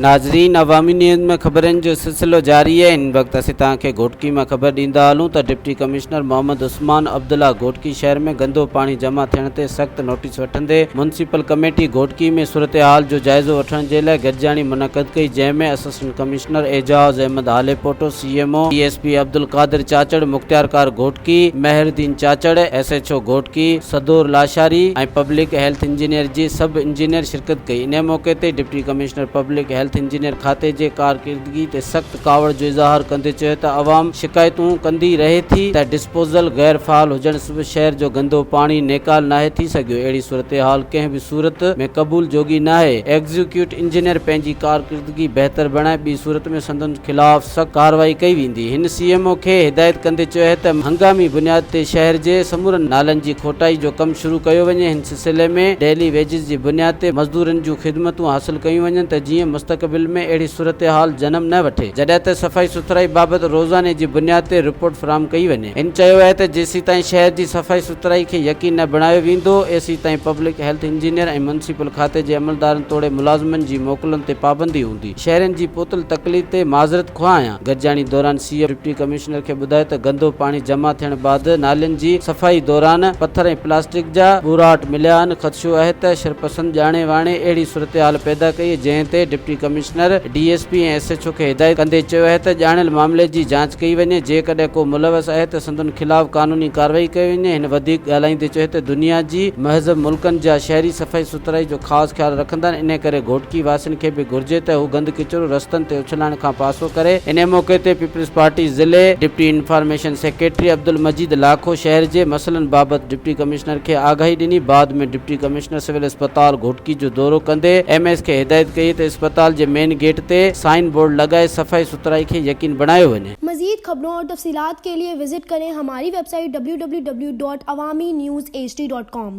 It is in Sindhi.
ناظرين عوامي نيوز ۾ خبرن جو سلسلو جاري آهي هن وقت اسين توهان کي گهوٽڪي مان خبر ڏيندا هلون ته ڊپٽي ڪمشنر محمد عثمان عبدالله گهوٽڪي شهر ۾ گندو پاڻي جمع ٿيڻ تي سخت نوٽيس وٺندي ميونسپل ڪميٽي گهوٽڪي ۾ صورتحال جو جائزو وٺڻ جي لاء گڏجاڻي منعقد ڪئي جنهن ۾ assistant commissioner Ejaz Ahmed Halepoto C M O D S P Abdul Qadir Chachar مختيارڪار Ghotki Mehruddin Chachar S H O Ghotki Sadoor Lashari ۽ public health engineer جي سب انجنيئر شرڪت ڪئي انهي موقعي تي deputy commissioner public health engineer کاتي جي ڪارڪردگي تي سخت ڪاوڙ جو اظهار ڪندي چيو ته عوام شڪايتون ڪندي رهي ٿي ته ڊسپوزل غير فعال هجڻ سبب شهر جو گندو پاڻي نيڪال ناهي ٿي سگهيو اهڙي صورتحال ڪنهن به صورت ۾ قبول جوڳي ناهي ايگزيڪيوٽ انجنيئر پنهنجي ڪارڪردگي بهتر بڻائي ٻي صورت ۾ سندن خلاف سخت ڪارروائي ڪئي ويندي. هن سي ايم او کي هدايت ڪندي چيو آهي ته هنگامي بنياد تي شهر جي سمورن نالن جي کوٽائي جو ڪم شروع ڪيو وڃي، هن سلسلي ۾ ڊيلي ويجز جي بنياد تي مزدورن جون خدمتون حاصل ڪيون وڃن ته جيئن مستقبل ۾ اهڙي صورتحال جنم نه وٺي، جڏهن ته صفائي سٿرائي بابت روزاني جي بنياد تي رپورٽ فراهم ڪئي وڃي. هن چيو آهي ته جيسيتائين شهر جي صفائي سٿرائي کي يقين نه بڻايو ويندو ايسيتائين پبلڪ هيلٿ انجنيئر ۽ ميونسپل کاتي جي عملدارن توڙي ملازمن جي موڪلن تي پابندي هوندي. شهرين جي پهتل تڪليف تي معذرت خواهه آهيان. گڏجاڻي دوران سي ايم ڊپٽي ڪمشنر کي ٻڌايو ته گندو پاڻي جمع ٿيڻ بعد نالين جي صفائي دوران پٿر ۽ پلاسٽڪ جا ٻوراٽ مليا آهن، خدشو آهي ته شرپسند ڄاڻي واڻي اهڙي صورتحال پيدا ڪئي جنهن تي deputy commissioner, D S P ۽ S H O کي هدايت ڪندي چيو آهي ته ڄاڻايل معاملي جي جاچ ڪئي وڃي، جيڪڏهن ڪو ملوث آهي ته سندن خلاف قانوني ڪارروائي ڪئي وڃي. هن وڌيڪ ڳالهائيندي چيو ته دنيا جي مهذب ملڪن جا شهري صفائي سٿرائي جو خاص خيال رکندا آهن، انهي ڪري گهوٽڪي واسين کي به گهرجي ته هو گند ڪچرو رستن تي اڇلائڻ کان پاسو ڪري. انهي موقعي تي پيپلز پارٽي ضلعي deputy information secretary Abdul Majeed Lakho شهر جي مسئلن بابت ڊپٽي ڪمشنر کي آگاهي ڏني، بعد ۾ ڊپٽي ڪمشنر سول اسپتال گهوٽڪي جو دورو ڪندي ايم ايس کي هدايت ڪئي ته اسپتال جي مين گيٽ تي سائن بورڊ لڳائي صفائي سٿرائي کي يقين بڻايو وڃي. مزيد خبرون اور تفصيلات کے لئے وزٽ ڪرين ھماري web site www.awamiNewsHD.com.